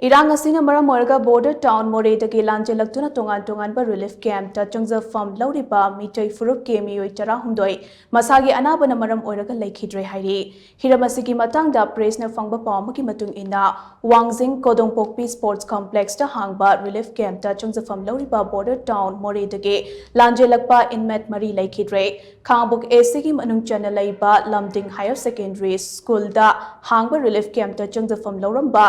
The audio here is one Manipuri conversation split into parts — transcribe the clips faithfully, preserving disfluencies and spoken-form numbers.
ꯏꯔꯥꯡ ꯑꯁꯤꯅ ꯃꯔꯝ ꯑꯣꯏꯔꯒ ꯕꯣꯔꯗꯔ ꯇꯥꯎꯟ ꯃꯣꯔꯦꯗꯒꯤ ꯂꯥꯟꯖꯦꯜꯂꯛꯇꯨꯅ ꯇꯣꯉꯥꯟ ꯇꯣꯉꯥꯟꯕ ꯔꯤꯂꯤꯐ ꯀꯦꯝꯞꯇ ꯆꯪꯖꯐꯝ ꯂꯧꯔꯤꯕ ꯃꯤꯇꯩ ꯐꯨꯔꯨꯞꯀꯤ ꯃꯤꯑꯣꯏ ꯇꯔꯥꯍꯨꯝꯗꯣꯏ ꯃꯁꯥꯒꯤ ꯑꯅꯥꯕꯅ ꯃꯔꯝ ꯑꯣꯏꯔꯒ ꯂꯩꯈꯤꯗ꯭ꯔꯦ ꯍꯥꯏꯔꯤ꯫ ꯍꯤꯔꯝ ꯑꯁꯤꯒꯤ ꯃꯇꯥꯡꯗ ꯄ꯭ꯔꯦꯁꯅ ꯐꯪꯕ ꯄꯥꯎ ꯑꯃꯒꯤ ꯃꯇꯨꯡ ꯏꯟꯅ, ꯋꯥꯡꯖꯤꯡ ꯀꯣꯗꯣꯡꯄꯣꯛꯄꯤ ꯁ꯭ꯄꯣꯔꯠꯁ ꯀꯝꯄ꯭ꯂꯦꯛꯁꯇ ꯍꯥꯡꯕ ꯔꯤꯂꯤꯐ ꯀꯦꯝꯞꯇ ꯆꯪꯖꯐꯝ ꯂꯧꯔꯤꯕ ꯕꯣꯔꯗꯔ ꯇꯥꯎꯟ ꯃꯣꯔꯦꯗꯒꯤ ꯂꯥꯟꯖꯦꯜꯂꯛꯄ ꯏꯟꯃꯦꯠ ꯃꯔꯤ ꯂꯩꯈꯤꯗ꯭ꯔꯦ꯫ ꯈꯥꯉꯕꯣꯛ ꯑꯦ ꯁꯤꯒꯤ ꯃꯅꯨꯡ ꯆꯟꯅ ꯂꯩꯕ ꯂꯝꯗꯤꯡ ꯍꯥꯌꯔ ꯁꯦꯀꯦꯟꯗꯔꯤ ꯁ꯭ꯀꯨꯜꯗ ꯍꯥꯡꯕ ꯔꯤꯂꯤꯐ ꯀꯦꯝꯞꯇ ꯆꯪꯖꯐꯝ ꯂꯧꯔꯝꯕ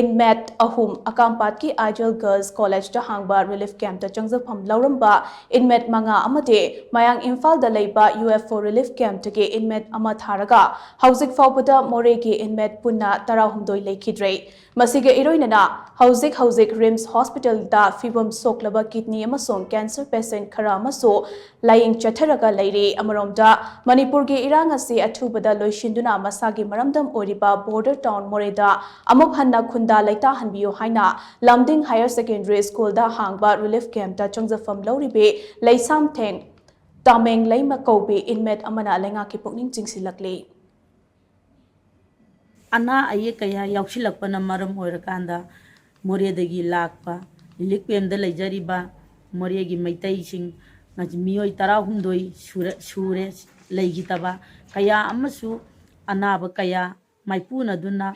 ꯏꯟꯃꯦꯠ ꯑꯍꯨꯝ, ꯑꯀꯥꯝꯄꯥꯠꯀꯤ ꯑꯥꯏꯗꯤꯌꯦꯜ ꯒꯔꯜꯁ ꯀꯣꯂꯦꯖꯇ ꯍꯥꯡꯕ ꯔꯤꯂꯤꯐ ꯀꯦꯝꯞꯇ ꯆꯪꯖꯐꯝ ꯂꯧꯔꯝꯕ ꯏꯟꯃꯦꯠ ꯃꯉꯥ ꯑꯃꯗꯤ ꯃꯌꯥꯡ ꯏꯝꯐꯥꯜꯗ ꯂꯩꯕ ꯌꯨ ꯑꯦꯐ ꯑꯣ ꯔꯤꯂꯤꯐ ꯀꯦꯝꯞꯇꯒꯤ ꯏꯟꯃꯦꯠ ꯑꯃ ꯊꯥꯔꯒ ꯍꯧꯖꯤꯛ ꯐꯥꯎꯕꯗ ꯃꯣꯔꯦꯒꯤ ꯏꯟꯃꯦꯠ ꯄꯨꯟꯅ ꯇꯔꯥꯍꯨꯝꯗꯣꯏ ꯂꯩꯈꯤꯗ꯭ꯔꯦ꯫ ꯃꯁꯤꯒ ꯏꯔꯣꯏꯅꯅ ꯍꯧꯖꯤꯛ ꯍꯧꯖꯤꯛ ꯔꯤꯝꯁ ꯍꯣꯁꯄꯤꯇꯥꯜꯗ ꯐꯤꯕꯝ ꯁꯣꯛꯂꯕ ꯀꯤꯗꯅꯤ ꯑꯃꯁꯨꯡ ꯀꯦꯟꯁꯔ ꯄꯦꯁꯦꯟꯠ ꯈꯔ ꯑꯃꯁꯨ ꯂꯥꯌꯦꯡ ꯆꯠꯊꯔꯒ ꯂꯩꯔꯤ꯫ ꯑꯃꯔꯣꯝꯗ, ꯃꯅꯤꯄꯨꯔꯒꯤ ꯏꯔꯥꯡ ꯑꯁꯤ ꯑꯊꯨꯕꯗ ꯂꯣꯏꯁꯤꯟꯗꯨꯅ ꯃꯁꯥꯒꯤ ꯃꯔꯝꯗꯝ ꯑꯣꯏꯔꯤꯕ ꯕꯣꯔꯗꯔ ꯇꯥꯎꯟ ꯃꯣꯔꯦꯗ ꯑꯃꯨꯛ ꯍꯟꯅ ꯈꯨꯟꯗꯥ ꯂꯩꯇꯥꯍꯟꯕꯤꯌꯨ ꯍꯥꯏꯅ ꯂꯝꯗꯤꯡ ꯍꯥꯌꯔ ꯁꯦꯀꯦꯟꯗꯔꯤ ꯁ꯭ꯀꯨꯜꯗ ꯍꯥꯡꯕ ꯔꯤꯂꯤꯐ ꯀꯦꯝꯞꯇ ꯆꯪꯖꯐꯝ ꯂꯧꯔꯤꯕꯤ ꯂꯩꯁꯥꯝꯊꯦꯡ ꯇꯥꯃꯦꯡ ꯂꯩꯃ ꯀꯧꯕꯤ ꯏꯟꯃꯦꯠ ꯑꯃꯅ ꯂꯩꯉꯥꯛꯀꯤ ꯄꯨꯛꯅꯤꯡ ꯆꯤꯡꯁꯤꯜꯂꯛꯂꯤ꯫ ꯑꯅꯥ ꯑꯌꯦꯛ ꯀꯌꯥ ꯌꯥꯎꯁꯤꯜꯂꯛꯄꯅ ꯃꯔꯝ ꯑꯣꯏꯔꯀꯥꯟꯗ ꯃꯣꯔꯦꯗꯒꯤ ꯂꯥꯛꯄ ꯔꯤꯂꯤꯐ ꯀꯦꯝꯞꯇ ꯂꯩꯖꯔꯤꯕ ꯃꯣꯔꯦꯒꯤ ꯃꯩꯇꯩꯁꯤꯡ ꯃꯤꯑꯣꯏ ꯇꯔꯥꯍꯨꯝꯗꯣꯏ ꯁꯨꯔ-, ꯁꯨꯔꯦ ꯂꯩꯈꯤꯗꯕ꯫ ꯀꯌꯥ ꯑꯃꯁꯨ ꯑꯅꯥꯕ ꯀꯌꯥ ꯃꯥꯏꯄꯨꯅꯗꯨꯅ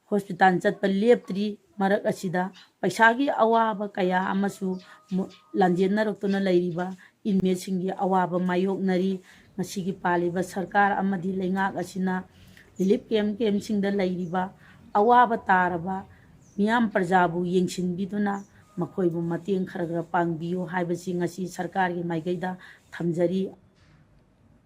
ꯍꯣꯁꯄꯤꯇꯥꯜ ꯆꯠꯄ ꯂꯦꯞꯇ꯭ꯔꯤ꯫ ꯃꯔꯛ ꯑꯁꯤꯗ ꯄꯩꯁꯥꯒꯤ ꯑꯋꯥꯕ ꯀꯌꯥ ꯑꯃꯁꯨ ꯃꯨ-, ꯂꯥꯟꯖꯦꯟꯅꯔꯛꯇꯨꯅ ꯂꯩꯔꯤꯕ ꯏꯟꯃꯦꯠꯁꯤꯡꯒꯤ ꯑꯋꯥꯕ ꯃꯥꯌꯣꯛꯅꯔꯤ꯫ ꯉꯁꯤꯒꯤ ꯄꯥꯜꯂꯤꯕ ꯁꯔꯀꯥꯔ ꯑꯃꯗꯤ ꯂꯩꯉꯥꯛ ꯑꯁꯤꯅ ꯔꯤꯂꯤꯐ ꯀꯦꯝꯞ, ꯀꯦꯝꯞꯁꯤꯡꯗ ꯂꯩꯔꯤꯕ ꯑꯋꯥꯕ ꯇꯥꯔꯕ ꯃꯤꯌꯥꯝ ꯄ꯭ꯔꯖꯥꯕꯨ ꯌꯦꯡꯁꯤꯟꯕꯤꯗꯨꯅ ꯃꯈꯣꯏꯕꯨ ꯃꯇꯦꯡ ꯈꯔ ꯈꯔ ꯄꯥꯡꯕꯤꯌꯨ ꯍꯥꯏꯕꯁꯤ ꯉꯁꯤ ꯁꯔꯀꯥꯔꯒꯤ ꯃꯥꯏꯀꯩꯗ ꯊꯝꯖꯔꯤ꯫